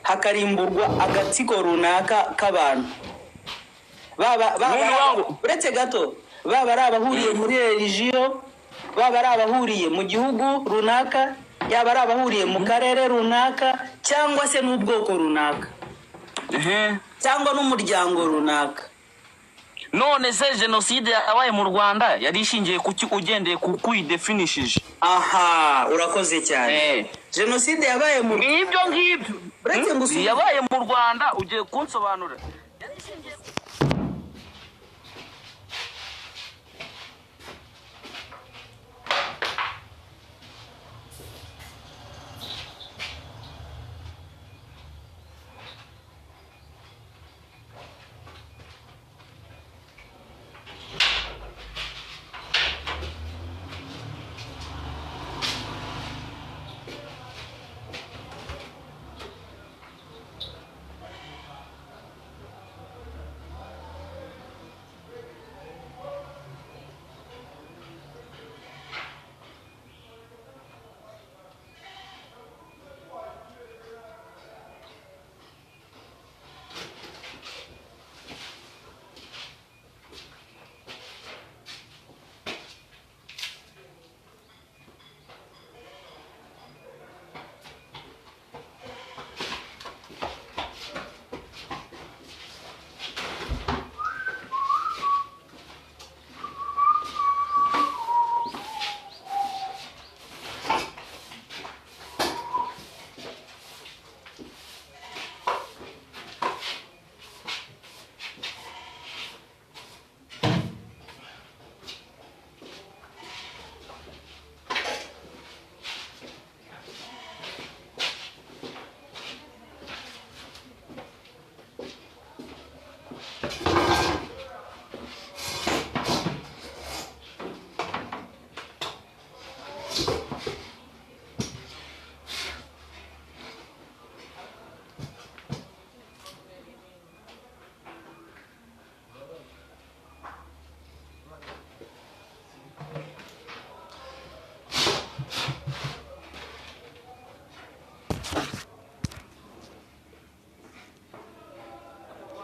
Hakarimburwa agatsiko runaka k'abantu, baba baba Ubundi uretse gato, baba ari abahuriye muri religion, baba ari abahuriye mu gihugu runaka, yaba ari abahuriye mu karere runaka, cyangwa se n'ubwoko runaka, cyangwa n'umuryango runaka. None se jenoside yabaye mu Rwanda yari ishingiye kuki, ugendeye ku kuyidefinishije? Aha, urakoze cyane. Jenoside yabaye mu Ngibyo ngibyo. Uretse ngusubize. Yabaye mu Rwanda, ugiye kunsobanurira.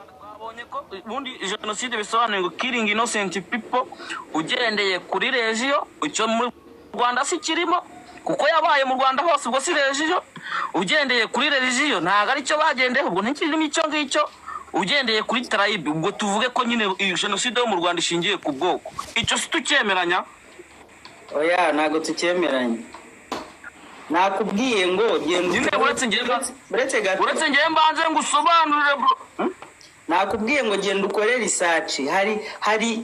Twabonye ko ubundi jenoside bisobanuye ngo killing innocent people ugendeye kuri region. Icyo mu Rwanda si kirimo, kuko yabaye mu Rwanda hose, ubwo si region. Ugendeye kuri religion, ntabwo aricyo bagendeyeho, ubwo ntikirimo icyo ngicyo. Ugendeye kuri tribe, ubwo tuvuge ko nyine iyi jenoside yo mu Rwanda ishingiye ku bwoko. Icyo si tucyemeranya? Oya, ntabwo tucyemeranya. Nakubwiye ngo genda Nyine uretse ngewe uretse gato. Uretse ngewe mbanze ngo usobanurire, bro. Nakubwiye ngo genda ukore research.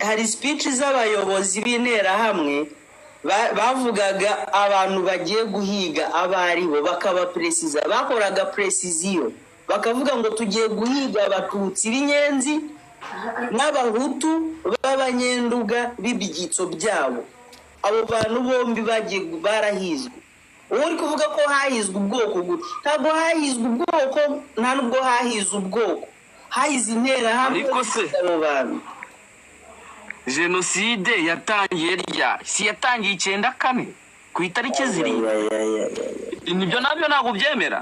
Hari speech z'abayobozi b'Interahamwe bavugaga abantu bagiye guhiga abo ari bo, bakabapresiza, bakoraga precision, bakavuga ngo tugiye guhiga Abatutsi b'Inyenzi n'Abahutu b'Abanyenduga b'ibyitso byabo. Abo bantu bombi bagiye barahizwe. Uwo uri kuvuga ko hahizwe ubwoko gute? Ntabwo hahizwe ubwoko, nta nubwo hahize ubwoko, hahize Interahamwe. Ariko se- Abo bantu Jenoside yatangiye ryari? Si yatangiye 94 ku itariki 7? Nibyo, nabyo ntabwo ubyemera?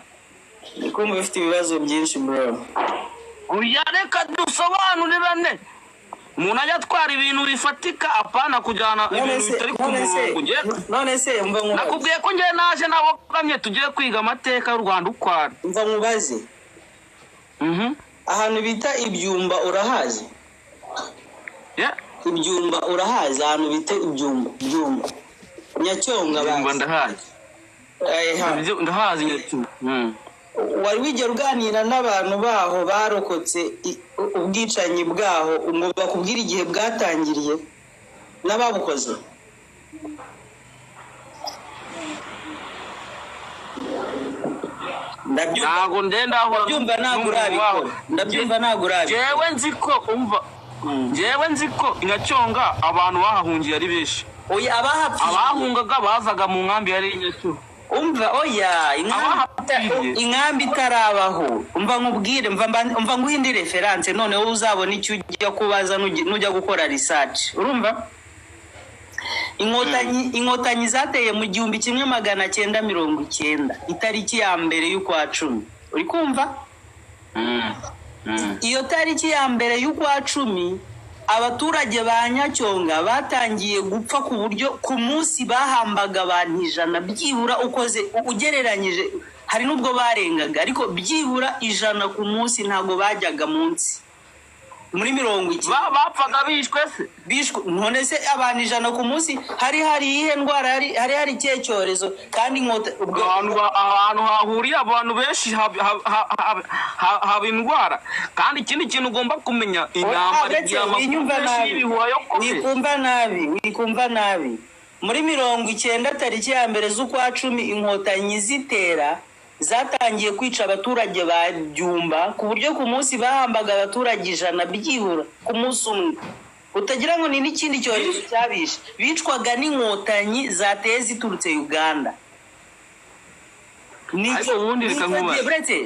Ndi kumva ufite ibibazo byinshi, bro. Oya, reka dusobanurirane. Umuntu ajya atwara ibintu bifatika, apana kujyana None ibintu se bitari ku none se murongo. None se umva nkubaze. Nakubwiye ko njyewe naje nabogamye, tugiye kwiga amateka y'u Rwanda uko ari. Umva nkubaze. Ahantu bita Ibyumba urahazi? Yeah. Ibyumba urahazi? Ahantu bita Ibyumba, Byumba, Nyacyonga Ibyumba bazi. Ndahazi. Eh, ha. Ndahazi Nyacyonga. Wari wigera uganira n'abantu baho barokotse ubwicanyi bwaho ngo bakubwire igihe bwatangiriye n'ababukoze? Ndabyumva. Ntabwo ndenda aho. Ndabyumva, ntabwo urabikora. Ndabyumva, ntabwo urabikora. Njyewe nzi ko, umva, njyewe nzi ko Nyacyonga abantu bahahungiye ari benshi. Oya, abahapfiriye. Abahungaga bazaga mu nkambi yari i Nyacyonga. Umva, oya, inkambi Abahapfiriye. Inkambi itarabaho. Umva nkubwire, umva nguhe indi reference, noneho uzabona icyo ujya kubaza nujya gukora research. Urumva, Inkotanyi zateye mu 1990, itariki ya 1 y'ukwa 10. Uri kumva? Iyo tariki ya mbere y'ukwa 10 abaturage ba Nyacyonga batangiye gupfa ku buryo ku munsi bahambaga abantu 100 byibura, ukoze ugereranyije hari nubwo barengaga, ariko byibura 100 ku munsi, ntabwo bajyaga munsi muri 90. Bapfaga bishwe se? Bishwe. None se abantu 100 ku munsi hari iyihe ndwara, hari ikihe cyorezo? Kandi inkota ubwo Ahantu hahuriye abantu benshi haba indwara. Kandi ikindi kintu ugomba kumenya, intambara igira amakuru menshi y'ibihuha yo kose. Wikumva nabi. Muri 90 tariki ya mbere z'ukwa 10 inkotanyi zitera zatangiye kwica abaturage ba Byumba ku buryo ku munsi bahambaga abaturage 100 byibura ku munsi umwe. Utagira ngo ni n'ikindi cyorezo cyabishe, bicwaga n'inkotanyi zateye ziturutse Uganda. Ariko ubundi reka nkubaze.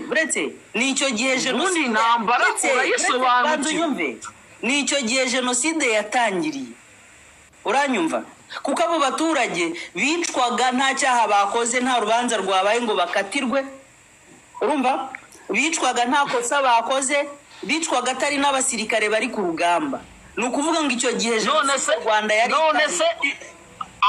Buretse nicyo gihe Ubundi intambara urayisobanukiwe. Nicyo gihe jenoside yatangiriye, uranyumva? Kuko abo baturage bicwaga nta cyaha bakoze, nta rubanza rwabaye ngo bakatirwe, urumva? Bicwaga nta kosa bakoze, bicwaga atari n'abasirikare bari ku rugamba. Ni ukuvuga ngo icyo gihe jenoside Rwanda yari none se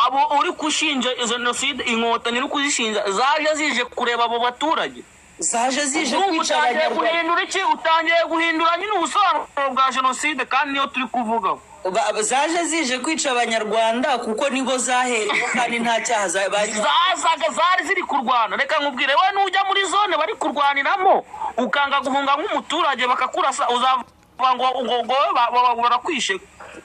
abo uri kushinja jenoside, inkotanyi uri kuzishinja, zaje zije kureba abo baturage, zaje zije kwica Abanyarwanda. Guhindura iki? Utangiye guhindura nyine ubusobanuro bwa jenoside, kandi niyo turi kuvugaho. Zaje zije kwica Abanyarwanda kuko nibo zahereye, kandi nta cyaha zazaga zari ziri kurwana. Reka nkubwire, we nujya muri zone bari kurwaniramo ukanga guhunga nk'umuturage bakakurasa, uzavuga ngo ngo barakwishe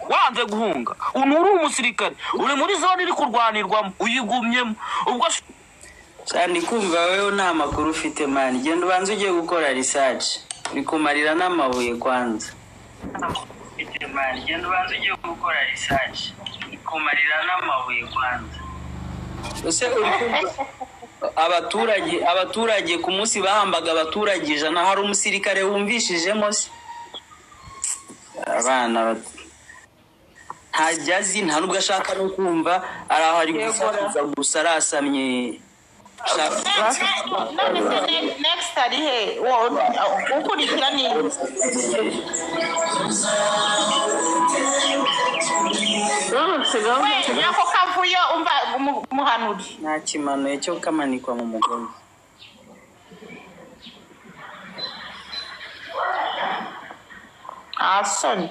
wanze guhunga. Uri umusirikare, uri muri zone iri kurwanirwamo, uyigumyemo. Ubwo cyane kumva wewe nta makuru ufite man, genda ubanze ugiye gukora research, uri kumarira n'amabuye kwanza. Genda ubanze ugiye gukora research, uri kumarira n'amabuye kwanza. Ese uri kumva abaturage ku munsi bahambaga abaturage 100, hari umusirikare wumvishijemo se? Abana ntajya azi, nta nubwo ashaka no kumva, araho ari gusakuza gusa arasamye. None se next ari he? Ukurikira ni ako kavuyo umva muhanuri. Nta kimanuye cyo kamanikwa mu mugozi. Asoni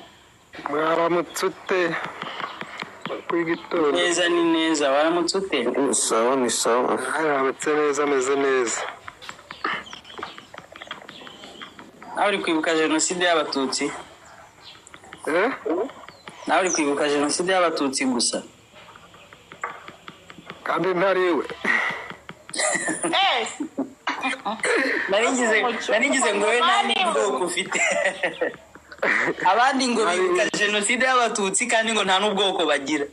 mwaramutse ute? Neza ni neza, waramutse ute? Sawa ni sawa. Mwaramutse neza, ameze neza. Nawe uri kwibuka jenoside y'Abatutsi? Nawe uri kwibuka jenoside y'Abatutsi gusa? Kandi ntari we. Nari ngize ngo we nta n'ubwoko ufite. Abandi ngo bibuka jenoside y'Abatutsi kandi ngo nta n'ubwoko bagira.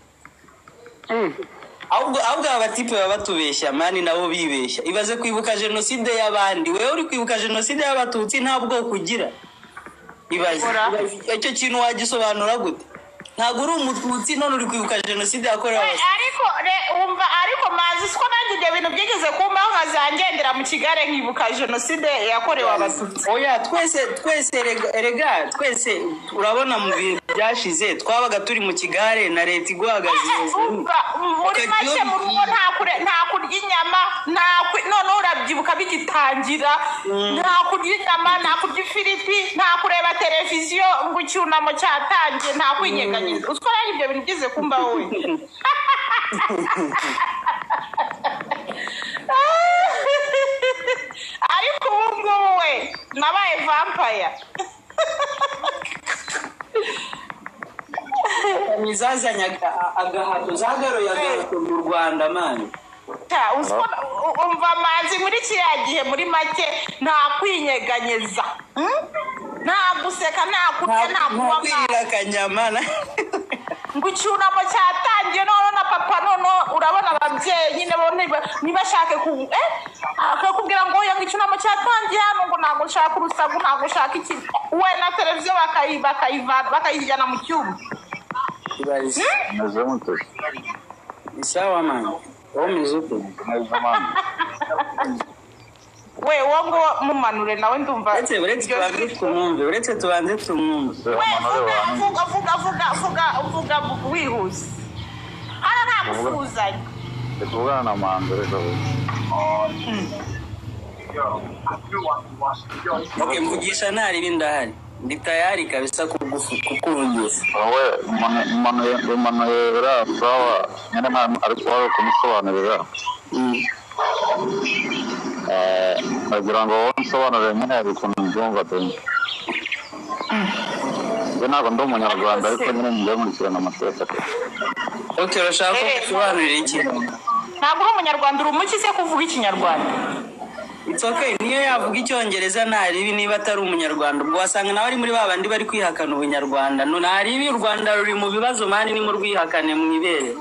Ahubwo aba batipe baba batubeshya mani, nabo bibeshya. Ibaze kwibuka jenoside y'abandi, wewe uri kwibuka jenoside y'Abatutsi nta bwoko ugira. Ibaze icyo kintu wagisobanura gute? Ntabwo uri umututsi none uri kwibuka jenoside yakorewe Abatutsi. Ariko umva, ariko mazi siko nanjye ibyo bintu byigeze kumbaho, nkazangendera mu kigare nkibuka jenoside yakorewe Abatutsi. Oya, twese erega twese urabona mu bihe byashize twabaga turi mu kigare na leta iguhagaze hejuru. Muri make mu rugo nta kurya inyama, none urabyibuka bigitangira, nta kurya inyama, nta kurya ifiriti, nta kureba televiziyo ngo icyunamo cyatangiye, nta kwinyeganyeza. Uziko nanjye ibyo bintu byize kumbaho we. Ariko ubu ngubu we nabaye vampire. Zazanye agahato, zagaruye agahato mu Rwanda mani. Umva manzi, muri kiriya gihe muri make nta kwinyeganyeza, nta guseka, nta kurya, nta kunywa kwirira akanyama. Ngo icyunamo cyatangiye none na papa, none urabona ababyeyi nyine bo ntibashake akakubwira ngo oya, ngo icyunamo cyatangiye hano, ngo ntabwo nshaka urusaku, ntabwo nshaka iki, we na televiziyo bakayijyana mu cyumba. Ni sawa mani, wowe umeze ute? We uwo nguwo mumanure nawe ndumva. Uretse tubanze tumwumve, uretse tubanze tumwumve. We vuga vuga vuga vuga vuga vuga wihuse. Hano nta gusuhuzanya. Tuvugana na Manzi reka. Okay, mvugisha ntari ndahari. Ndi tayari kabisa kukuvugisha. Wowe umanuye uriya sawa nyine ariko wari kumusobanurira. Agira ngo wowe unsobanurire nyine hari ukuntu mbyumva pe. Njye ntabwo ndi umunyarwanda ariko nyine njya nkurikirana amateka pe. Okay, urashaka ko ngusobanurira iki? Ntabwo uri umunyarwanda, uri umuki se kuvuga ikinyarwanda? It's okay, niyo yavuga icyongereza ntaribi niba atari umunyarwanda. Ubwo wasanga nawe ari muri ba bandi bari kwihakana ubunyarwanda. No ntaribi, u Rwanda ruri mu bibazo mani, ni mu rwihakane mwibere.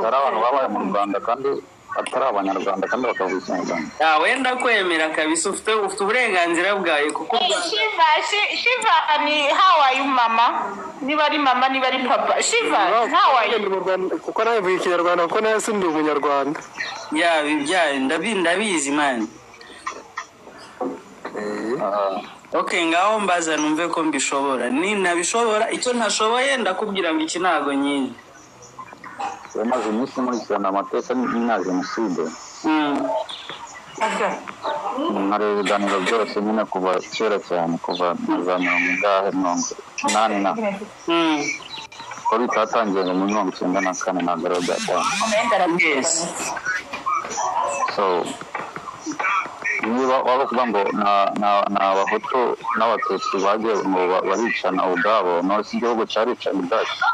Hari abantu babaye mu Rwanda kandi atari abanyarwanda kandi bakavuga ikinyarwanda. Ya wenda kwemera kabisa, ufite uburenganzira bwawe kuko Shiva, Shiva ni how are you mama? Niba ari mama niba ari papa. Shiva, how are you? Kuko nawe mvuga ikinyarwanda kuko nawe sindi umunyarwanda. Ya bibyaye ndabizi man. Okay, ngaho mbaza numve ko mbishobora. Ni nabishobora, icyo ntashoboye ndakubwira ngo iki ntago nyizi. Yamaze iminsi nkurikirana amateka na jenoside. Nkareba ibiganiro byose nyine kuva kera cyane, kuva za 80 na ko bitatangiye ngo muri 94 ntabwo ariho byatangiye. So niba waba kuvuga ngo ni abahutu n'abatutsi bagiye ngo baricana ubwabo, none si igihugu cyaricana ubwacyo.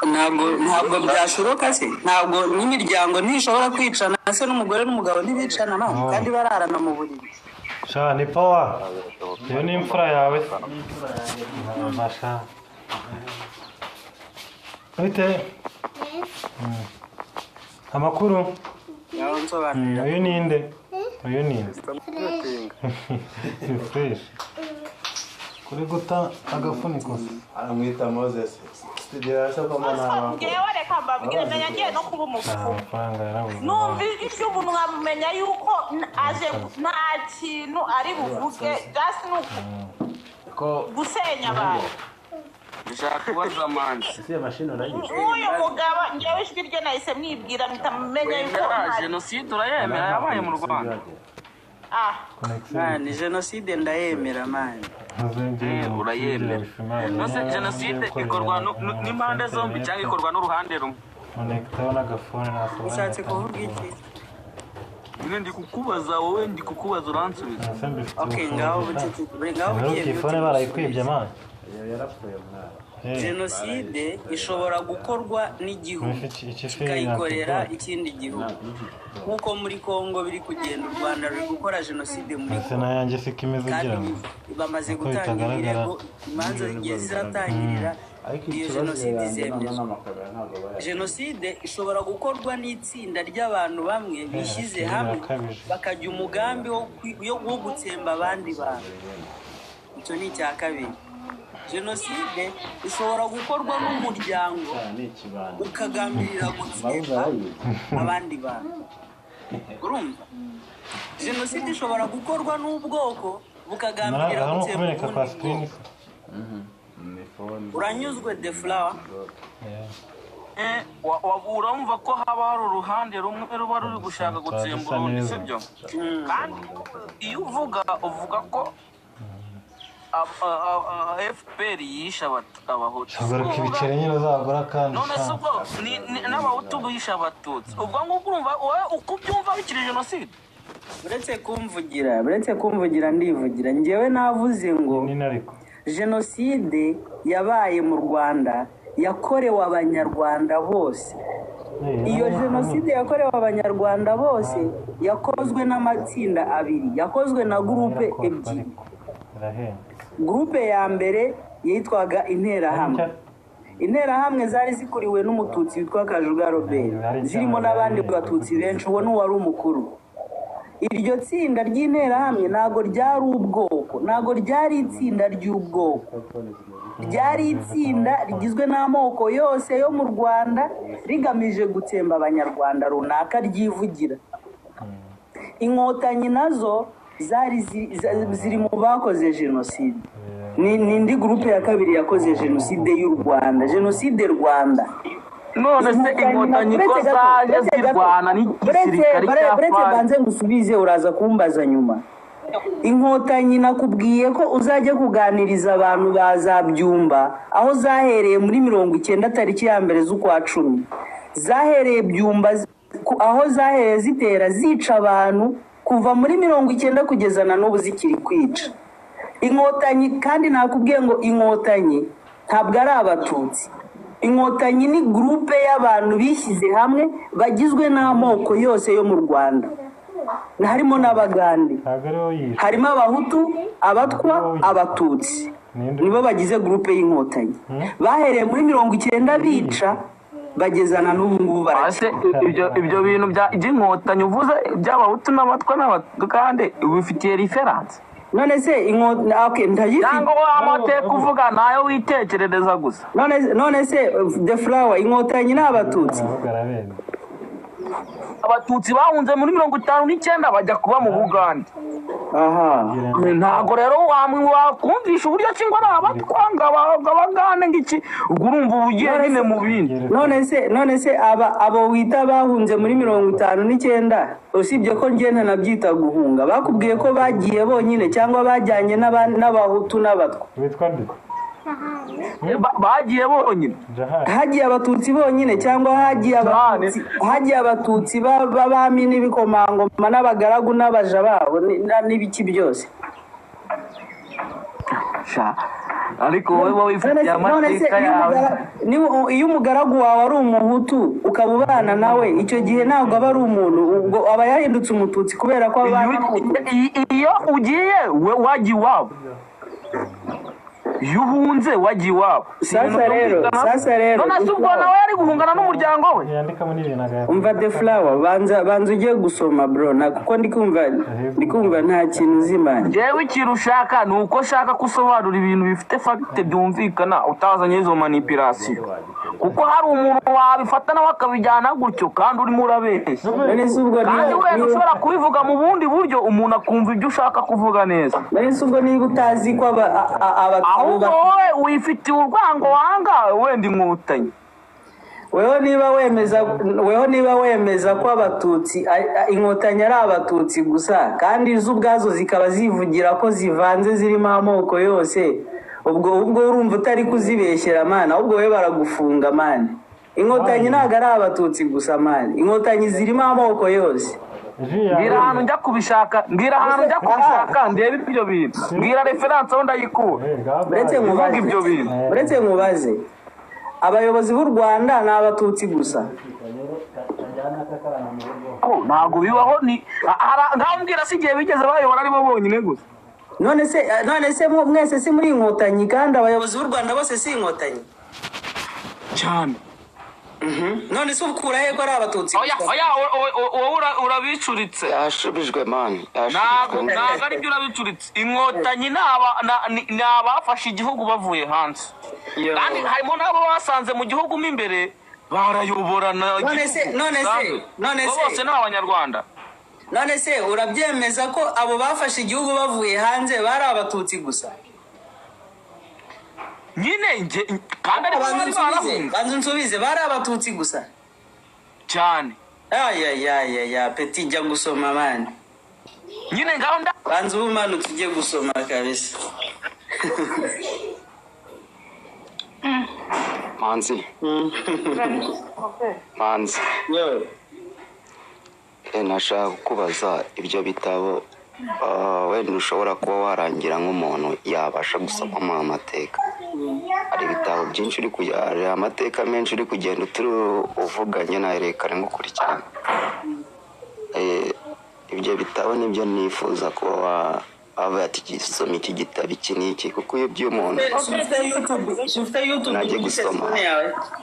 Ntabwo byashoboka se, ntabwo n'imiryango ntishobora kwicana se, n'umugore n'umugabo ntibicana kandi bararana mu buriri. Sha ni power, iyo ni imfura yawe se. Masha bite amakuru? Uyu ni nde? Uyu ni nde? Fresh kuri guta agafuniko aramwita Moses. Ngewe reka mbabwire, menya ngiye no kuba umupfumu. Numva ijwi ry'umuntu nkamumenya yuko aje nta kintu ari buvuge, just ni gusenya abantu. Ndashaka kubaza Manzi. Uyu mugabo ngewe ijwi rye nahise mwibwira mpita menya yuko jenoside urayemera yabaye mu Rwanda. Man, jenoside ndayemera man. Urayemera. Nose jenoside ikorwa n'impande zombi cyangwa ikorwa n'uruhande rumwe? Ushatse kuvuga iki? Nyine ndi kukubaza wowe, ndi kukubaza uransubiza. Okay, ngaho bugiye. Ifone barayikwibye man. Jenoside ishobora gukorwa n'igihugu kikayikorera ikindi gihugu, nk'uko muri Kongo biri kugenda. U Rwanda ruri gukora jenoside muri Kongo kandi bamaze gutanga ibirego, imanza zigiye ziratangirira iyo jenoside izemezwa. Jenoside ishobora gukorwa n'itsinda ry'abantu bamwe bishyize hamwe bakajya umugambi wo gutsemba abandi bantu. Icyo ni icya kabiri. Jenoside ishobora gukorwa n'umuryango ukagambirira gutsemba abandi bantu. Urumva? Jenoside ishobora gukorwa n'ubwoko bukagambirira gutsemba ubundi bwoko. Uranyuzwe The Flower? Urumva ko haba hari uruhande rumwe ruba ruri gushaka gutsemba urundi, sibyo? Kandi iyo uvuga ko FPR yishe abahutu, none se ubwo n'abahutu bishe abatutsi, ubwo ngubwo urumva uko ubyumva bikiri jenoside? Uretse kumvugira ndivugira. Njyewe navuze ngo jenoside yabaye mu Rwanda yakorewe abanyarwanda bose. Iyo jenoside yakorewe abanyarwanda bose yakozwe n'amatsinda abiri, yakozwe na gurupe ebyiri. Gurupe ya mbere yitwaga Interahamwe. Interahamwe zari zikuriwe n'umututsi witwa Kajuga Robert, zirimo n'abandi batutsi benshi, uwo n'uwari umukuru. Iryo tsinda ry'interahamwe ntabwo ryari ubwoko, ntabwo ryari itsinda ry'ubwoko, ryari itsinda rigizwe n'amoko yose yo mu Rwanda rigamije gutsemba abanyarwanda runaka ryivugira. Inkotanyi nazo zari ziri mu bakoze jenoside. Ni indi gurupe ya kabiri yakoze jenoside y'u Rwanda, jenoside Rwanda. None se inkotanyi ko zaje zirwana n'igisirikare cya Buretse banze ngusubize, uraza kumbaza nyuma. Inkotanyi nakubwiye ko uzajya kuganiriza abantu bazabyumba aho zahereye muri 90 tariki ya 1 z'ukwa 10. Zahereye Byumba, aho zahereye zitera zica abantu kuva muri 90 kugeza na n'ubu zikiri kwica. Inkotanyi kandi nakubwiye ngo inkotanyi ntabwo ari abatutsi. Inkotanyi ni gurupe y'abantu bishyize hamwe bagizwe n'amoko yose yo mu Rwanda, harimo n'Abagande, harimo Abahutu, Abatwa, Abatutsi, nibo bagize gurupe y'inkotanyi. Bahereye muri 90 bica bagezana n'ubu ngubu baracye. Ibyo bintu by'inkotanyi uvuze by'Abahutu n'Abatwa n'Abagande ubifitiye reference? None se okay, ndayifite. Cyangwa amateka uvuga nayo witekerereza gusa. None se The Flower, inkotanyi n'abatutsi? Abatutsi bahunze muri 59 bajya kuba mu Bugande. Aha. Ntago rero wakumvisha uburyo ki ngo ari abatwa ngo abagande ngiki, ubwo urumva ubugiye nyine mu bindi. None se abo wita bahunze muri 59, usibye ko njye ntanabyita guhunga, bakubwiye ko bagiye bonyine cyangwa bajyanye n'Abahutu n'Abatwa? Witwa nde? Bagiye bonyine. Hagiye abatutsi bonyine cyangwa hagiye abatutsi b'abami n'ibikomangoma n'abagaragu n'abaja babo n'ibiki byose? Ariko wowe wifitiye amateka yawe. Iyo umugaragu wawe ari umuhutu ukaba ubana nawe, icyo gihe ntabwo aba ari umuntu, ubwo aba yahindutse umututsi kubera ko abana. Iyo ugiye wagiye iwabo, iyo uhunze wagiye iwabo. Sasa rero none se ubwo nawe yari guhungana n'umuryango we? Umva The Flower, banza ugiye gusoma bro, kuko ndi kumva nta kintu uzimana. Njyewe ikintu ushaka ni uko ushaka gusobanura ibintu bifite fagite byumvikana, utazanye izo manipulation, kuko hari umuntu wabifata nawe akabijyana gutyo kandi urimo urabeshya. Kandi wenda ushobora kubivuga mu bundi buryo umuntu akumva ibyo ushaka kuvuga neza. None se ubwo niba utazi ko ahubwo wowe wifitiye urwango wanga wenda inkotanyi. Weho niba wemeza ko abatutsi inkotanyi ari abatutsi gusa, kandi zo ubwazo zikaba zivugira ko zivanze zirimo amoko yose, ubwo urumva utari kuzibeshyera mana, ahubwo we baragufunga mana. Inkotanyi ntabwo ari abatutsi gusa mana, inkotanyi zirimo amoko yose. Mbwira ahantu njya kubishaka, ndebe ibyo bintu, mbwira reference aho ndayikura. Uretse nkubaze, abayobozi b'u Rwanda ni abatutsi gusa? Ntabwo bibaho. Mbwira si igihe bigeze bayobora aribo bonyine gusa. None se mwese si muri inkotanyi, kandi abayobozi b'u Rwanda bose si inkotanyi cyane? None se ukura he ko ari abatutsi? Oya, wowe urabicuritse. Yashubijwe man. Ntabwo ari byo, urabicuritse. Inkotanyi ni abafashe igihugu bavuye hanze, kandi harimo n'abo basanze mu gihugu mo imbere barayoborana. None se bose ni abanyarwanda. None se urabyemeza ko abo bafashe igihugu bavuye hanze bari abatutsi gusa? Nyine nge kandi ari banzu nsubize, bari abatutsi gusa cyane. Ayayaya peti, jya gusoma mani. Nyine ngaho banzu ubumanutse ujye gusoma kabisa. Manzi. Manzi. Nashaka kukubaza ibyo bitabo wenda ushobora kuba warangira nk'umuntu yabasha gusomamo amateka. Hari ibitabo byinshi uri kujya, hari amateka menshi uri kugenda uturi uvuganye nayerekane ngukurikirana. Ibyo bitabo nibyo nifuza kuba wavuga ati gisoma iki gitabo iki n'iki, kuko iyo by'umuntu najye gusoma.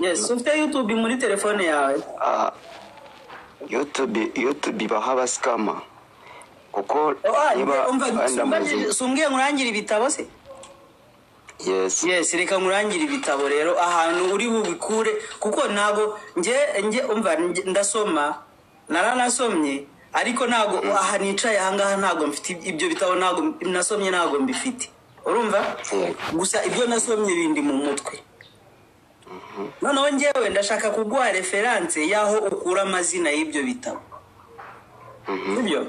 Yes, ufite YouTube muri telefone yawe? YouTube ibaho abasikama. Kuko niba wenda muzi. Sumbwiye nkurangire ibitabo se? Yes. Yes, reka nkurangire ibitabo rero ahantu uri bubikure, kuko ntago nge umva, ndasoma, naranasomye, ariko ntago aha nicaye ahangaha ntago mfite ibyo bitabo, ntago nasomye, ntago mbifite, urumva? Yego. Gusa ibyo nasomye bindi mu mutwe. Noneho ngewe ndashaka kuguha reference y'aho ukura amazina y'ibyo bitabo, sibyo?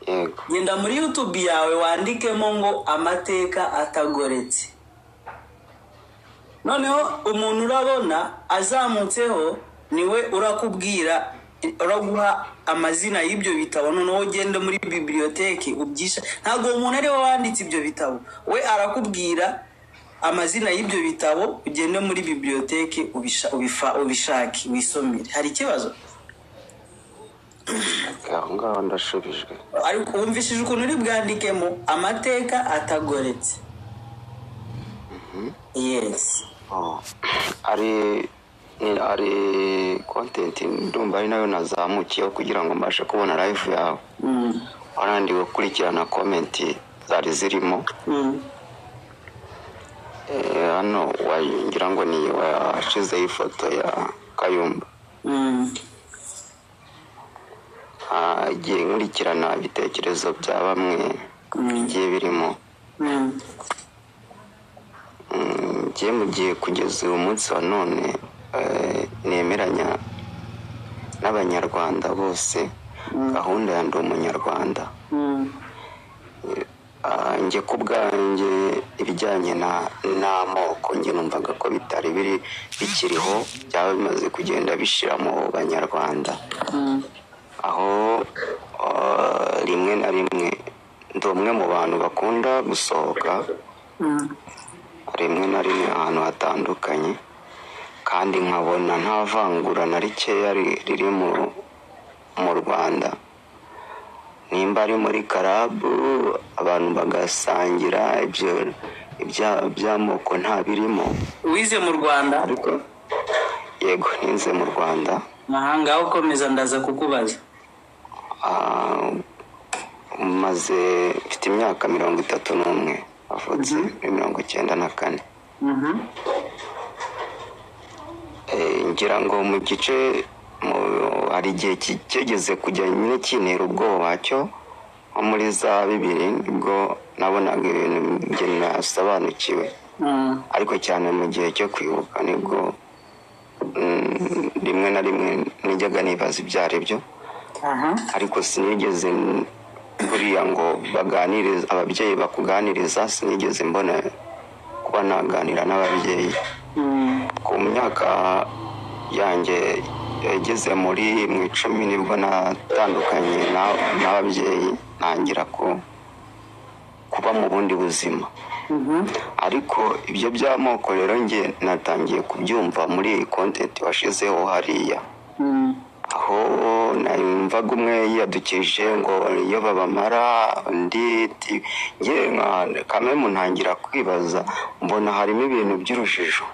Yego. Genda muri YouTube yawe wandikemo ngo "Amateka atagoretse". Noneho umuntu urabona azamutseho niwe urakubwira, uraguha amazina y'ibyo bitabo. Noneho ugende muri bibliothèque ubyisha. Ntabwo uwo muntu ariwe wanditse ibyo bitabo, we arakubwira amazina y'ibyo bitabo, ugende muri bibliothèque ubishake, wisomere. Hari ikibazo? Aho ngaho ndashubijwe. Ariko wumvishije ukuntu uri bwandikemo "Amateka atagoretse"? Yes. Oh, ari ni ari content ndumva ari nayo nazamukiyeho kugira ngo mbashe kubona live yawe. Warandi gukurikirana comment zari zirimo. Hano wagira ngo ni washizeho ifoto ya Kayumba. Igihe nkurikirana ibitekerezo bya bamwe bigiye birimo, njye mu gihe kugeza uyu munsi wa none, nemeranya n'Abanyarwanda bose gahunda ya Ndi Umunyarwanda. Njye ku bwanjye, ibijyanye n'amoko njye numvaga ko bitari biri bikiriho, byaba bimaze kugenda bishira mu Banyarwanda, aho rimwe na rimwe ndi umwe mu bantu bakunda gusohoka rimwe na rimwe ahantu hatandukanye, kandi nkabona nta vangura na rikeya riri mu Rwanda. Nimba ari muri club, abantu bagasangira, ibyo by'amoko nta birimo. Wize mu Rwanda? Ariko yego, nize mu Rwanda. Aha ngaho ukomeza, ndaza kukubaza. Maze mfite imyaka 31, avutse muri 94. Ngira ngo mu gice hari igihe kigeze kujya nyine kintera ubwoba cyo nko muri za 2000, nibwo nabonaga ibintu njye nasobanukiwe, ariko cyane mu gihe cyo kwibuka nibwo rimwe na rimwe nijyaga nibaza ibyo ari byo, ariko sinigeze buriya ngo baganirize ababyeyi, bakuganiriza, sinigeze mbona kuba naganira n'ababyeyi. Ku myaka yanjye yageze muri mu 10 nibwo natandukanye n'ababyeyi, ntangira kuba mu bundi buzima. Ariko ibyo by'amoko rero njye natangiye kubyumva muri iyi content washizeho hariya, aho numvaga umwe yiyadukije ngo iyo babamara undi njye kamwe ntangira kwibaza, mbona harimo ibintu by'urujijo.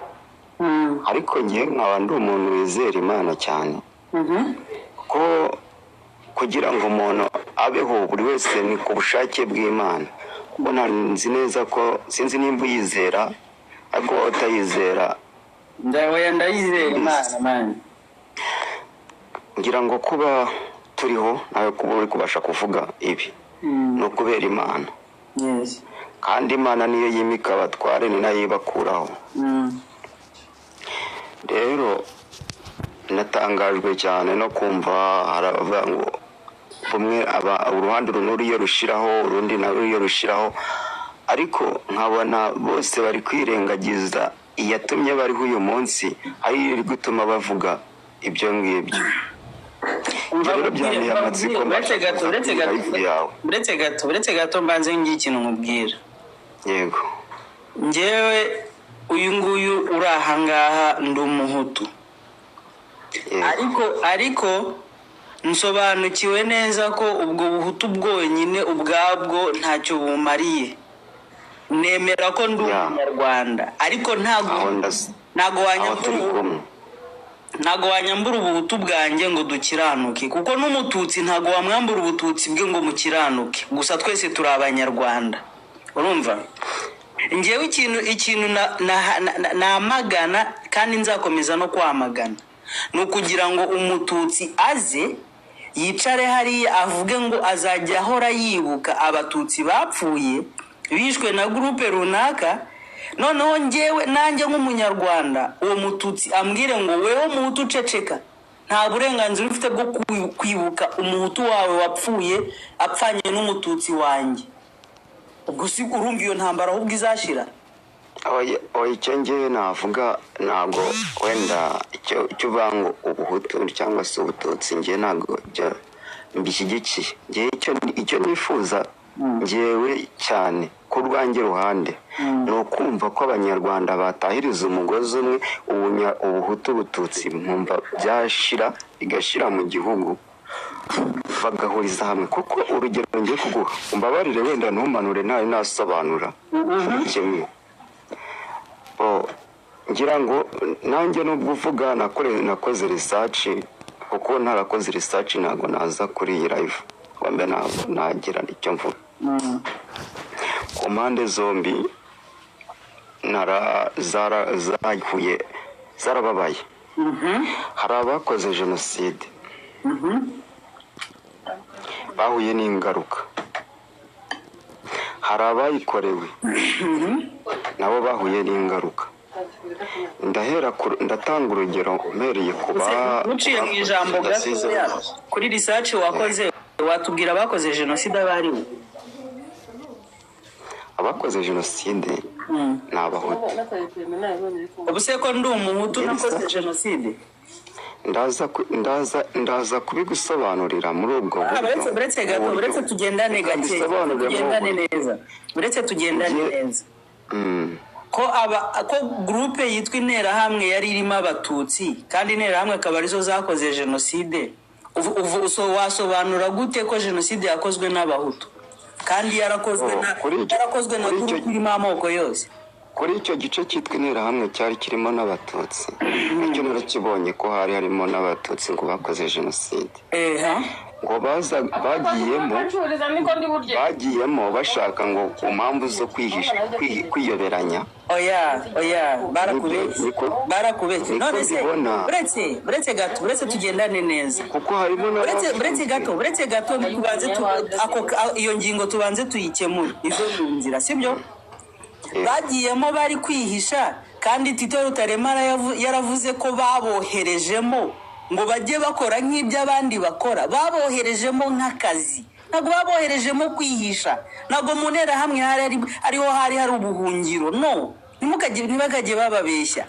Ariko njye nkaba ndi umuntu wizera Imana cyane, kuko kugira ngo umuntu abeho, buri wese ni ku bushake bw'Imana. Kuko nzi neza ko, sinzi nimba uyizera, ariko wowe utayizera. Oya, ndayizera Imana, man. Ngira ngo kuba turiho, nawe kuba uri kubasha kuvuga ibi, ni ukubera Imana. Kandi Imana niyo yimika abatware, ni nayo ibakuraho. Rero natangajwe cyane no kumva hari abavuga ngo rumwe aba uruhande uru n'uru iyo rushiraho, urundi narwo iyo rushiraho, ariko nkabona bose bari kwirengagiza iyatumye bariho uyu munsi, ariyo iri gutuma bavuga ibyo ngibyo. Ibyo rero byanteye amatsiko. Uretse gato, uretse gato. Live yawe. Uretse gato, uretse gato, mbanze ngire ikintu nkubwira. Yego. Njyewe uyu nguyu uri ahangaha ndi Umuhutu. Ariko nsobanukiwe neza ko ubwo buhutu bwonyine ubwabwo ntacyo bumariye. Nemera ko ndi Umunyarwanda, ariko ntabwo Aho ntabwo aho turi wanyambura kumwe. Ntago wanyambura ubuhutu bwanjye ngo dukiranuke, kuko n'umututsi ntago wamwambura ubututsi bwe ngo mukiranuke. Gusa twese turi abanyarwanda, urumva? Ngewe ikintu namagana kandi nzakomeza no kwamagana ni ukugira ngo umututsi aze yicare hariya avuge ngo azajya ahora yibuka abatutsi bapfuye bishwe na gurupe runaka. Noneho ngewe nanjye nk'umunyarwanda uwo mututsi ambwire ngo wewe muhutu uceceka, nta burenganzira ufite bwo kwibuka umuhutu wawe wapfuye apfanye n'umututsi wanjye. Ubwo si urumva iyo ntambara ahubwo izashira? Oya, icyo ngewe navuga ntabwo wenda icyo uvuga ngo ubuhutu cyangwa se ubututsi, ngewe ntabwo mbishyigikiye. Ngewe icyo nifuza ngewe cyane ku rwanjye ruhande ni ukumva ko abanyarwanda batahiriza umugozi umwe, ubuhutu ubututsi nkumva byashira bigashira mu gihugu, bagahuriza hamwe. Kuko urugero ngiye kuguha, umbabarire wenda ntumanure ntari nasobanura kimwe. Ngira ngo nanjye nubwo uvuga nakoze research, kuko ntarakoze research ntabwo naza kuri iyi live ngo mbe nagira icyo mvuga. Ku mpande zombi zahuye zarababaye. Hari abakoze jenoside bahuye n'ingaruka, hari abayikorewe nabo bahuye n'ingaruka. Ndatanga urugero mpereye ku uciye mu ijambo gatoya kuri research wakoze, watubwira abakoze jenoside abari bo? Abakoze jenoside ni abahutu. Ubu se ko ndi umuhutu nakoze jenoside? Ndaza kubigusobanurira muri ubwo buryo. Uretse gato, uretse tugendane gake, tugendane neza, uretse tugendane neza. Ko groupe yitwa Interahamwe yari irimo abatutsi kandi Interahamwe akaba arizo zakoze jenoside, wasobanura gute ko jenoside yakozwe n'abahutu kandi yarakozwe na groupe irimo amoko yose? Kuri icyo gice cyitwa Interahamwe cyari kirimo n'abatutsi, icyo narakibonye ko hari harimo n'abatutsi ngo bakoze jenoside. Ngo bagiyemo bashaka ngo ku mpamvu zo kwiyoberanya. Oya barakubeshye. None se uretse gato, uretse tugendane neza, kuko harimo uretse gato tubanze iyo ngingo tubanze tuyikemure izo mu nzira, sibyo? Bagiyemo bari kwihisha, kandi Tito Rutaremara yaravuze ko baboherejemo ngo bajye bakora nk'ibyo abandi bakora. Baboherejemo nk'akazi, ntabwo baboherejemo kwihisha. Ntabwo mu Nterahamwe ariho hari ubuhungiro. No, ntibakajye bababeshya.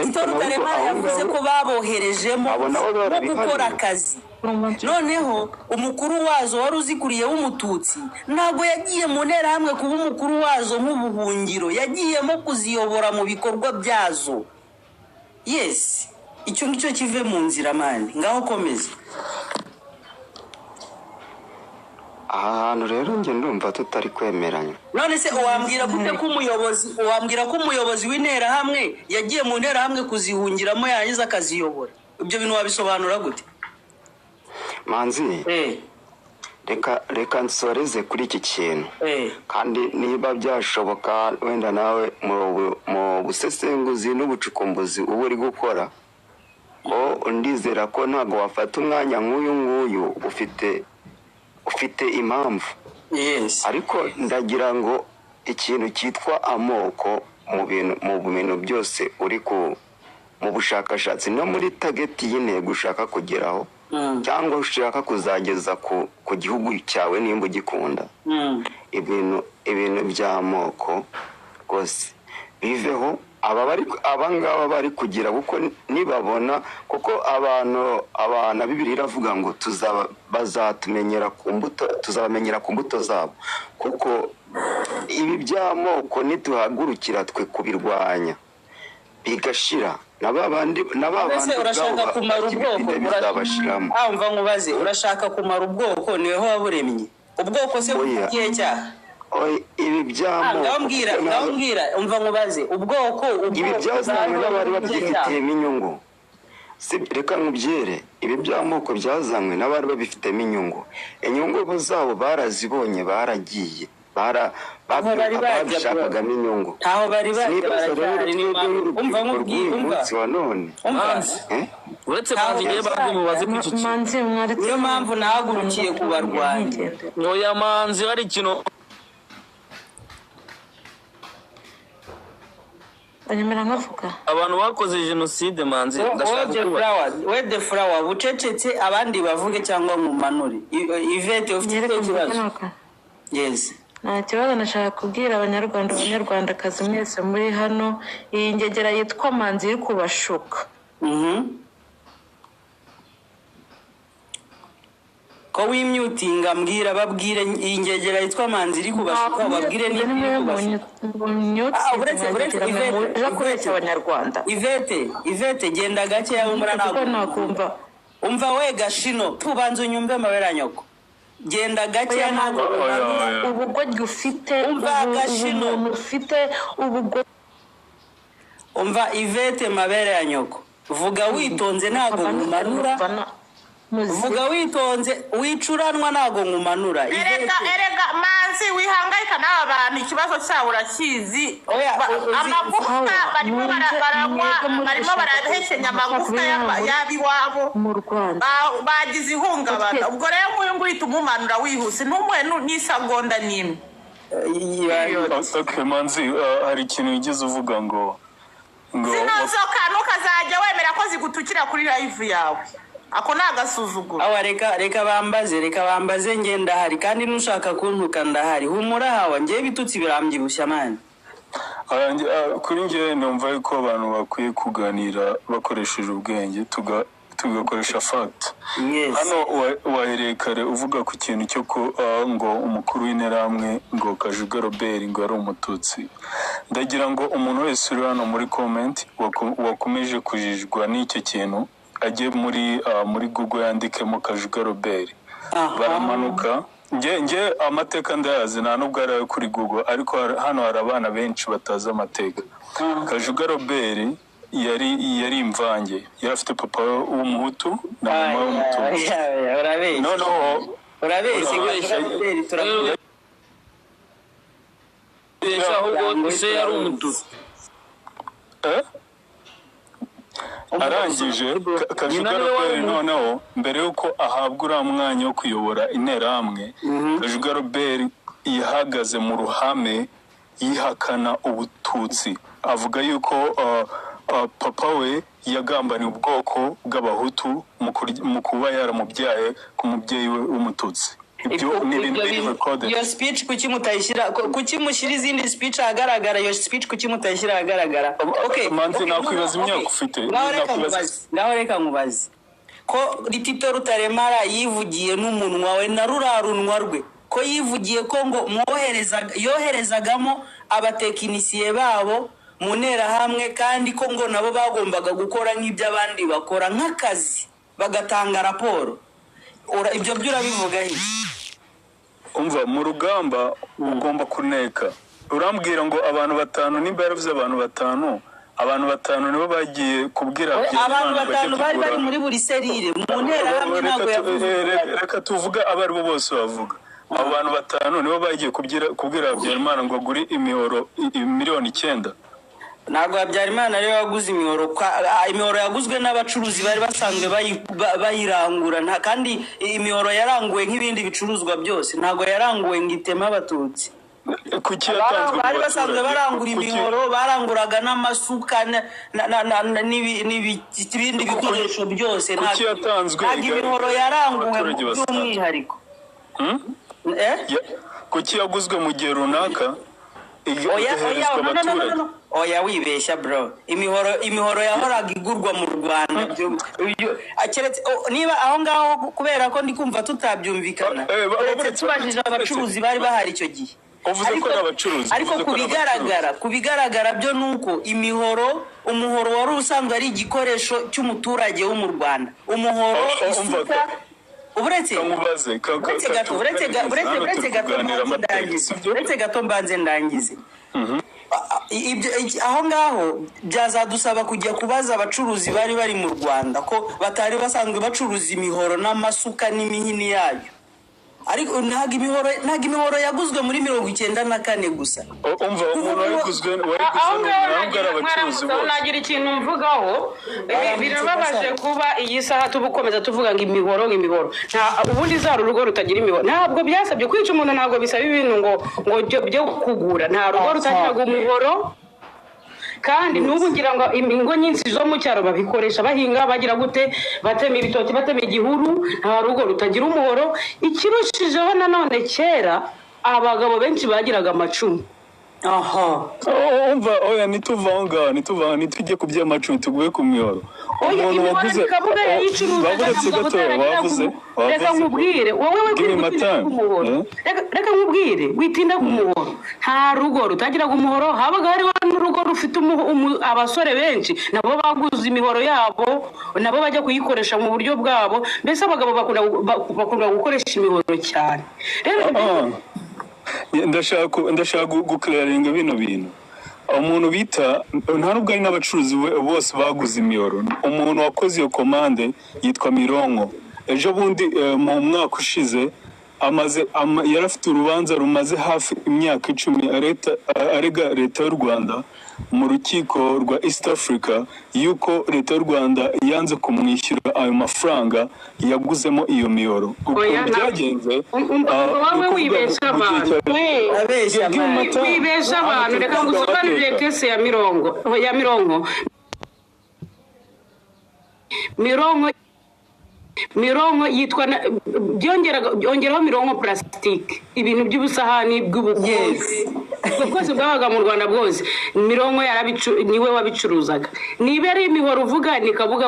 Tito Rutaremara yavuze ko baboherejemo no gukora akazi. Noneho umukuru wazo wari uzikuriye w'umututsi ntabwo yagiye mu Nterahamwe kuba umukuru wazo nk'ubuhungiro, yagiyemo kuziyobora mu bikorwa byazo. Yes, icyo ngicyo kive mu nzira mani. Ngaho komeza. Aha hantu rero njye ndumva tutari kwemeranya. None se wambwira gute ko umuyobozi w'Interahamwe yagiye mu Nterahamwe kuzihungiramo yarangiza akaziyobora? Ibyo bintu wabisobanura gute? Manzi, reka nsoreze kuri iki kintu. Kandi niba byashoboka wenda nawe mu busesenguzi n'ubucukumbuzi uba uri gukora, ko ndizera ko ntabwo wafata umwanya nk'uyu nguyu ufite impamvu. Ariko ndagira ngo ikintu cyitwa amoko mu bintu byose uri mu bushakashatsi no muri tageti y'intego ushaka kugeraho, cyangwa ushaka kuzageza ku gihugu cyawe nimba ugikunda, ibintu by'amoko rwose biveho. Aba ngaba bari kugira, kuko nibabona, kuko abantu Bibiliya iravuga ngo bazatumenyera ku mbuto, tuzabamenyera ku mbuto zabo. Kuko ibi by'amoko nituhagurukira twe kubirwanya bigashira, na babandi urashaka kumara ubwoko, bizabashiramo. Umva nkubaze, urashaka kumara ubwoko niweho waburemye ubwoko se bugiye cyaha? Ibi by'amoko Ndababwira, umva nkubaze ubwoko. Ibi byazanywe n'abari babyifitiyemo inyungu. Reka nkubyere, ibi by'amoko byazanywe n'abari babifitemo inyungu. Inyungu zabo barazibonye, baragiye babishakagamo inyungu. Ntaho bari bajya, baracyari. Umva nkubwire, munsi wa none uretse manzi ngewe banze mubaze ku iki Manzi mwaretse. Niyo mpamvu nahagurukiye kubarwanya. Oya manzi, hari ikintu. Banyemera nkavuga. Abantu bakoze jenoside, manzi, ndashaka kukubaza. We the flower, bucecetse abandi bavuge cyangwa nkumanure. Ivete, ufite Nyereka ikibazo? mvuge. Yes. Nta kibazo. Nashaka kubwira Abanyarwanda, Abanyarwandakazi mwese muri hano, iyi ngegera yitwa Manzi iri kubashuka. Ko wimyutinga, mbwira, babwire iyi ngegera yitwa Manzi iri kubashuka, babwire niba iri kubashuka. Ah, uretse Ivete, muje kubeshya Abanyarwanda. Ivete, Ivete, genda gakeya wumva. Kuko Ntabwo nakumva. Umva we gashino, tubanza unyumve, mabera nyoko, genda gakeya, ntabwo Oya, oya. Ubugoryi ufite, Umva, Gashino. ubumuntu ufite, ubugoryi. Umva Ivete, mabere ya nyoko, vuga witonze, ntabwo nkumanura. Vuga witonze, wicuranwa, ntabwo nkumanura. Erega Ivete. Erega manzi, wihangayika n'aba bantu, ikibazo cyabo urakizi. Oya, Amagufa barimo baranywa, barimo barahekenya amagufa y'ab'iwabo mu Rwanda. Bagize ihungabana. Ubwo rero nk'uyu nguyu uhita umumanura wihuse, ntumuhe n'isegonda n'imwe. Okay, manzi, hari ikintu wigeze uvuga ngo Zino nzoka ntukazajya wemera ko zigutukira kuri live yawe, ako ni agasuzuguro. Awa, reka bambaze, reka bambaze, nge ndahari, kandi nushaka kuntuka ndahari. Humura hawa, ngewe ibitutsi birambyibushya mani. Kuri njye numva yuko abantu bakwiye kuganira bakoresheje ubwenge, tugakoresha fact. Yes. Hano wahereye kare uvuga ku kintu cyo ku ngo umukuru w'Interahamwe ngo Kajuga Robert ngo ari Umututsi. Ndagira ngo umuntu wese uri hano muri comment wakomeje kujijwa n'icyo kintu ajye muri Google yandikemo Kajuga Robert. Baramanuka. Nge amateka ndayazi, nta nubwo ari ayo kuri Google, ariko hano hari abana benshi batazi amateka. Kajuga Robert yari imvange, yari afite papa w'Umuhutu na mama w'Umututsi. Urabeshya. Noneho Urabeshya. Urabeshya. Kajuga Robert turamuzi. Ubeshya, ahubwo se yari Umututsi. Eh? Arangije Kajuga Nyina niwe wari Robert, Umuhutu. noneho mbere y'uko ahabwa uriya mwanya wo kuyobora Interahamwe, Kajuga Robert yahagaze mu ruhame yihakana Ubututsi, avuga yuko papa we yagambaniye ubwoko bw'Abahutu mu kuba yaramubyaye ku mubyeyi we w'Umututsi. Ibyo ni ibintu biri recorded. Iyo speech kuki mutayishyira, kuki mushyira izindi speech ahagaragara? Iyo speech kuki mutayishyira ahagaragara? Okay. Manzi, Okay, nakwibaza no, no, imyaka okay. ufite. Ngaho reka Nakwibaza- nkubaze, ngaho reka nkubaze, ko Tito Rutaremara yivugiye n'umunwa we na rurarunwa rwe, ko yivugiye ko ngo yoherezagamo abatekinisiye babo mu Nterahamwe, kandi ko ngo nabo bagombaga gukora nk'ibyo abandi bakora nk'akazi, bagatanga raporo. Ibyo byo urabivuga he? Umva, mu rugamba ugomba kuneka. Urambwira ngo abantu batanu, nimba yaravuze abantu batanu, abantu batanu nibo bagiye kubwira Abantu Habyarimana ngo batanu bajye bari bari kugura. muri buri serire mu Nterahamwe. Reka Ntabwo yavuze umubare. Reka tuvuge abo ari bo bose bavuga. Abo bantu batanu nibo bagiye kubwira Habyarimana ngo agure imihoro 9 miliyoni. Ntabwo Habyarimana ariwe waguze imihoro. Imihoro yaguzwe n'abacuruzi bari basanzwe bayirangura. Kandi imihoro yaranguwe nk'ibindi bicuruzwa byose, ntabwo yaranguwe ngo iteme Abatutsi. Kuki yatanzwe mu Bari basanzwe baturage? barangura imihoro, baranguraga n'amasuka n'ibindi bikoresho byose. Kuki yatanzwe Ntabwo imihoro yaranguwe abaturage basanzwe? by'umwihariko. Hmm? Eh? Kuki yaguzwe mu gihe runaka Oya, oya, igaherezwa no, no, no, no, abaturage? no. Oya, wibeshya bro. Imihoro yahoraga igurwa mu Rwanda. Keretse niba aho ngaho, kubera ko ndi kumva tutabyumvikana, keretse tubajije abacuruzi bari bahari icyo gihe. Uvuze ko ari abacuruzi, Ariko uvuze ko ku ari bigaragara, ku bigaragara byo ni uko imihoro, umuhoro wari usanzwe ari igikoresho cy'umuturage wo mu Rwanda, umuhoro, Oh, oh, umva, isuka. Uretse Kamubaze uretse gato, uretse uretse hano uretse turi gato kuganira mbanze amateka, ndangize, sibyo? Uretse gato mbanze ndangize. Ibyo aho ngaho byazadusaba kujya kubaza abacuruzi bari bari mu Rwanda ko batari basanzwe bacuruza imihoro n'amasuka n'imihini yayo, ariko ntabwo imihoro yaguzwe muri 94 gusa. Umva, umuntu wayiguzwe Aho wayiguze ni ngaho ntabwo ari abacuruzi mwaramutse, bose. Nagira ikintu mvugaho. Birababaje kuba iyi saha tubukomeza tuvuga ngo imihoro, ngo imihoro. Nta ubundi zari urugo rutagira imihoro. Ntabwo byasabye kwica umuntu, ntabwo bisaba ibintu ngo byo kugura. Nta rugo rutagiraga umuhoro, kandi n'ubu ngira ngo ingo nyinshi zo mu cyaro babikoresha bahinga, bagira gute, batema ibitoki, batema igihuru. Nta rugo rutagira umuhoro. Ikirushijeho nanone, kera abagabo benshi bagiraga amacumu. Aha. Oh, umva, oya, ntituva aho ngaho, ntituva aho, ntitujye ku by'amacumu, tuguye ku mihoro. Oya, Umuntu imihoro waguze ni Kabuga yayicuruzaga. Baburetse Ntabwo gato, utaragira wavuze reka wavuze nkubwire wowe, we Give me my kwirinda time. ku muhoro. Eh? Reka nkubwire, witinda ku muhoro. Nta rugo rutagiraga umuhoro. Habaga hariho n'urugo rufite abasore benshi, nabo baguze imihoro yabo, nabo bajya kuyikoresha mu buryo bwabo. Mbese abagabo bakunda gukoresha imihoro cyane rero. Ah, ndashaka guclearinga bino bintu. Umuntu bita, nta nubwo ari n'abacuruzi bose baguze imihoro. Umuntu wakoze iyo komande yitwa Mironko. Ejo bundi, mu mwaka ushize, amaze yari afite urubanza rumaze hafi imyaka 10 arega leta y'u Rwanda mu rukiko rwa East Africa yuko leta y'u Rwanda yanze kumwishyura ayo mafaranga yaguzemo iyo mihoro. Ukuntu Oya, byagenze, wowe ni ukuvuga wibesha mu gihe abantu. Abeshya Give me my man. time. Wibesha Hano abantu. turi Reka kuvuga ngusobanurire amateka. Case ya Mirongo, ya Mirongo. Mironko yitwa byongeraga byongeraho Mironko plastique, ibintu by'ubusahani bw'ubukombe ubwo bwose bwabaga mu Rwanda bwose, Mironko niwe wabicuruzaga. Niba ari imihoro uvuga, ni Kabuga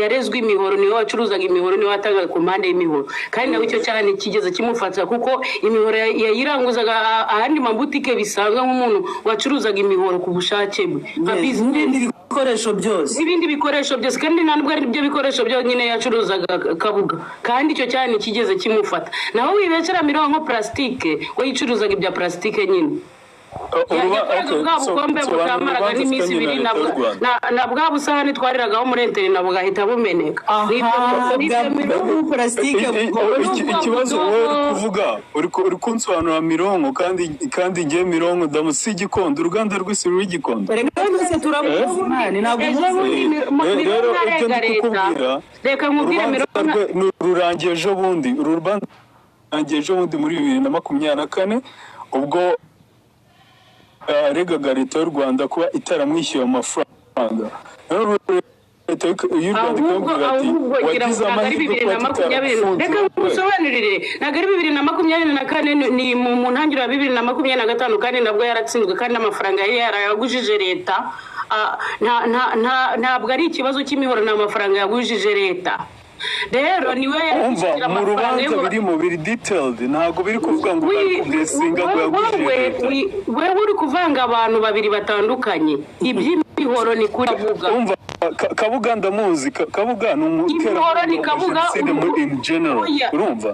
yarezwe imihoro, niwe wacuruzaga imihoro, niwe watangaga ku mpande y'imihoro. Kandi nawe icyo cyaha ntikigeze kimufata, kuko imihoro yayiranguzaga ahandi mabutike bisanzwe, nk'umuntu wacuruzaga imihoro ku bushake bwe nka Yes, business. N'ibindi bikoresho byose. N'ibindi bikoresho byose. Kandi nta nubwo ari byo bikoresho byonyine yacuruzaga Kabuga, kandi icyo cyaha ntikigeze kimufata. Naho wibesera Mironko plastique, we yicuruzaga ibya plastique nyine. Yakoraga Okay, bwa so bukombe sobanura butamaraga urubanza n'iminsi afitanye na 2 leta y'u Rwanda. na bwa busahani twariragaho muri interineti bugahita bumeneka. Aha, N'ibyo bwa Mironko plastique. Ikibazo wowe uri kuvuga, uri kunsobanurira Mironko, kandi ngiye Mironko ndamusi Igikondo, uruganda rw'isi ruri Gikondo. Reka twese turamuzi man, ntabwo Ejo umuzi. bundi Rero Mironko ibyo arega ndi leta. kukubwira, Reka nkubwire, urubanza Mironko rwe rurangiye ejo bundi, uru rubanza rurangiye ejo bundi muri 2024, ubwo yaregaga leta y'u Rwanda kuba itaramwishyuye amafaranga. Rero leta y'u Rwanda Ahubwo ikamubwira ati ahubwo ngira ngo wagize ntabwo ari amahirwe bibiri kuba na makumyabiri, tutaragufunze reka wowe. ngusobanurire, ntabwo ari 2024, ni mu ntangiriro ya 2025, kandi nabwo yaratsinzwe, kandi amafaranga yari yarayagujije leta. Ah, ntabwo ari ikibazo cy'imihoro, ni amafaranga yagujije leta. Rero niwe yari Umva, kwishyura mu amafaranga rubanza yo birimo biri detailed, ntabwo biri kuvuga ngo bari kubesinga ngo yagujije Wowe leta. Wewe uri kuvanga abantu babiri batandukanye. Iby'imihoro ni kuri Kabuga. Umva, Kabuga ndamuzi. Kabuga ni Imihoro ni umuterankunga wa Kabuga. jenoside muri in general. Oya. Urumva,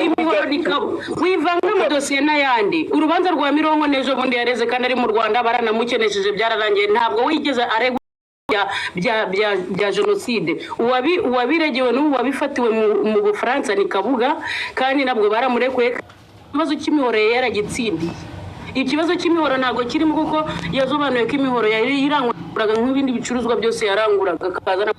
Imihoro ni Kabuga. Wivanga mu dosiye n'ayandi. Urubanza rwa Mironko n'ejo bundi yareze, kandi ari mu Rwanda, baranamukenesheje, byararangiye. Ntabwo wigeze aregwa bya jenoside. Uwabiregewe n'ubu wabifatiwe mu Bufaransa ni Kabuga, kandi nabwo baramurekuye. Ikibazo cy'imihoro yari yaragitsindiye. Ikibazo cy'imihoro ntabwo kirimo, kuko yasobanuye ko imihoro yari iranguraga nk'ibindi bicuruzwa byose yaranguraga, akazana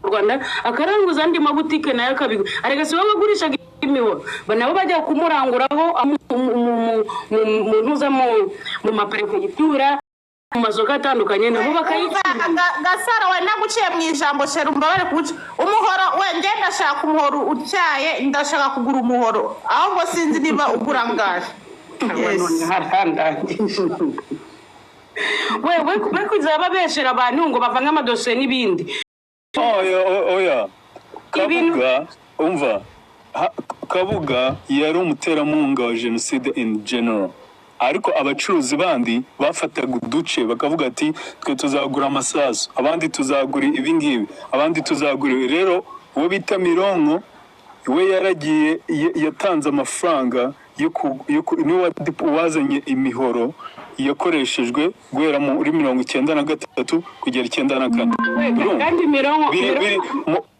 mu Rwanda, akaranguza andi mabutike nayo akabigura. Arega si wowe wagurishaga imihoro, nabo bajya kumuranguraho mu ntuza, mu maperefegitura, mu masoko atandukanye, nabo bakayicuruza. Gasaro, we naguciye mu ijambo, shera umbabare kuguca. Umuhoro we, njye ndashaka umuhoro utyaye, ndashaka kugura umuhoro, ahubwo sinzi niba ugura angahe. None harandangije, we kuzaba babeshera abantu ngo bavange amadosiye n'ibindi. Oya, oya. Ibintu Kabuga, umva, Kabuga yari umuterankunga wa jenoside in general, ariko abacuruzi bandi bafataga uduce bakavuga ati twe tuzagura amasasu, abandi tuzagura ibingibi, abandi tuzagura ibi. Rero uwo bita Mironko We yaragiye, yatanze amafaranga niwe wazanye imihoro yakoreshejwe guhera muri 93 kugera 94. Urumva? Kandi Mironko Biri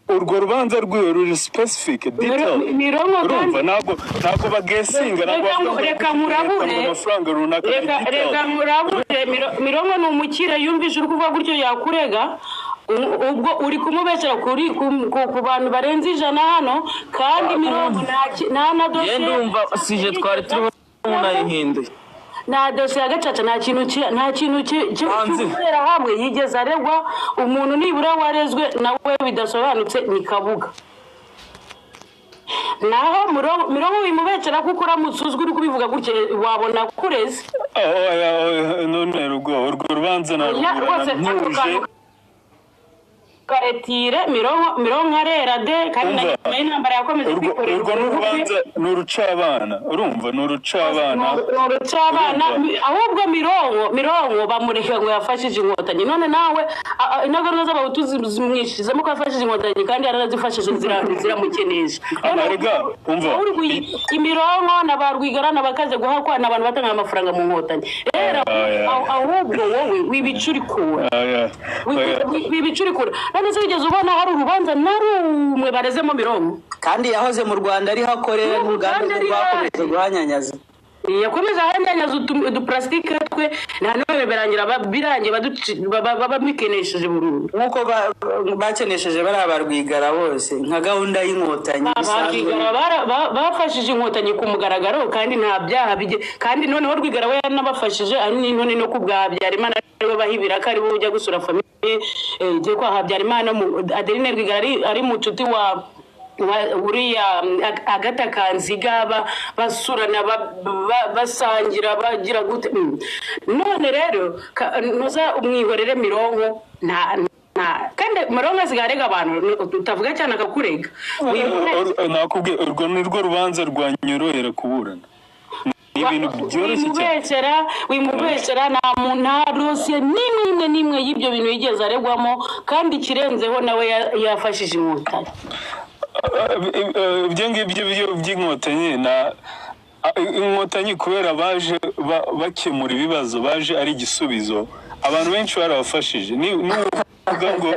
urwo rubanza rwiwe ruri specific detail. Mironko Urumva, kandi ntabwo bagesinga, ntabwo Reka bavuga ngo reka nkurabure. yatanze amafaranga runaka, biri Reka detail. reka nkurabure. Mironko ni umukire, yumvise uri kuvuga gutyo yakurega. Ubwo uri kumubeshyera kuri ku bantu barenze 100 hano, kandi Mironko nta na Ye dosiye ndumva sije twari turiho nayihinduye. Nta dosiye ya gacaca, nta kintu Hanze. cy'interahamwe yigeze aregwa. Umuntu nibura warezwe nawe bidasobanutse ni Kabuga. Naho Mironko wimubeshyera, kuko uramutse uzwi uri kubivuga gutya wabona kureze. Oya, oya, none urwo rubanza Oya, naruburana rwose ako ntuje. kantu karetire. Mironko arera de, kandi na Umva. nyuma y'intambara yakomeje Urwo kwikorera urwo ni ubukwe. urubanza, ni urucabana, urumva, ni urucabana. Ni urucabana. Urumva? Ahubwo Mironko bamureke ngo yafashije Inkotanyi, none nawe intagondwa z'Abahutu zimwishizemo ko yafashije Inkotanyi, kandi yaranazifashije ziramukenesha. None Erega, umva. wowe uri Imironko na ba Rwigara na bakaze guhakwa ni abantu batanga amafaranga mu Nkotanyi rero. Aya. Ahubwo wowe wibicurikura. Oya, oya. Wibicurikura. None se wigeze ubona hari urubanza na rumwe barezemo Mironko? Kandi yahoze mu Rwanda ariho akorera, n'uruganda Kandi rwe ari rwakomeje guhanyanyaza. Yakomeje ahanyanyaza uduparasitike twe, nta none birangira birangiye bamukenesheje burundu. Nk'uko bakenesheje bariya ba Rwigara bose nka gahunda y'Inkotanyi Ba bisanzwe. Rwigara bafashije Inkotanyi ku mugaragaro kandi nta byaha bige, kandi noneho Rwigara we yanabafashije ari n'intoni no ku bwa Habyarimana, ariwe bahibira ko ariwe ujya gusura famille, igiye kwa Habyarimana. Adeline Rwigara ari mu nshuti wa uriya Agatha Kanziga, basurana, basangira, bagira gute. None rero ntuza umwihorere Mironko, nta kandi Mironko asigaye arega abantu, utavuga cyane akakurega. Nakubwiye, urwo ni rwo rubanza rwanyorohera kuburana, ni ibintu byoroshye cyane. Wimubeshyera, wimubeshyera, nta muntu, nta dosiye n'imwe imwe n'imwe y'ibyo bintu yigeze aregwamo, kandi ikirenzeho nawe yafashije Inkotanyi. Ibyo ngibyo by'Inkotanyi na Inkotanyi, kubera baje bakemura ibibazo, baje ari igisubizo, abantu benshi barabafashije. Nuvuga ngo